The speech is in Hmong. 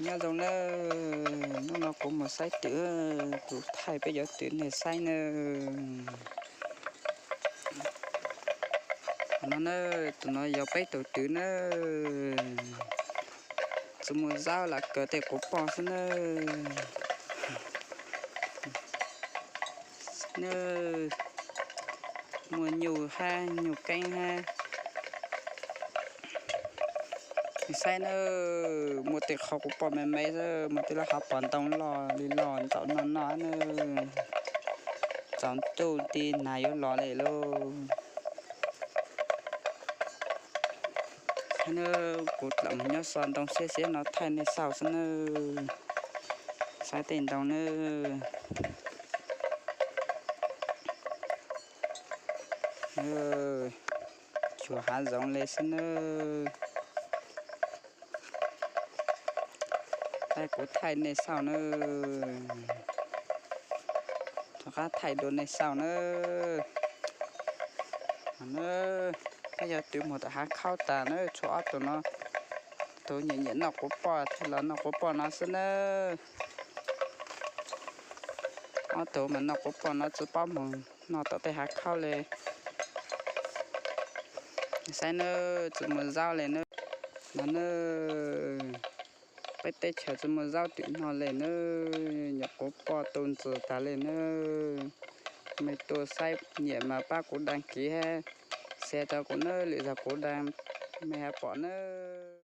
Nyob zoo nawb, hnub no kuv mus saib twm, kuv thaij peb cov twm nej saib nawb. No nawb, tus no yog peb tus twm nawb. Tsis muaj zaub lam kawg tej quv poj xwb nawb. Nawb, muaj nyuj hab nyuj keeb hab. Saib nawb, muaj tej qhov quv poj me me xwb, muaj tej lub hav pos ntoo loj li loj ntxaum no no nawb. Tsaus ntuj nti nag yuav los li lauj. Saib nawb, kuv lam mus nyob so ntoo siab siab no thaij nej xauj xwb nawb. Saib tej ntoo nawb. Cuag hav zoov li xwb nawb. Saib kuv thaij nej xauj nawb. Rov qab thaij dua nej xauj nawb. Peb cov twm mus tom hav khaub tas nawb, tshuav ob tug no, tus nyiam nyiam noj quv poj thiaj los noj quv poj no xwb nawb. Ob tug mas noj quv poj no tsis paub mus noj tom tej hav khaub li. Saib nawb, tsis muaj zaub li nawb. No nawb, peb teb chaws tsis muaj zaub twm noj li nawb, nyuam quv poj tu ntxiv tas li nawb. Mej tuaj saib nyiam mas pab kuv đăng ký hab share rau kuv nawb, lwm zag kuv đăng mej hab pom nawb.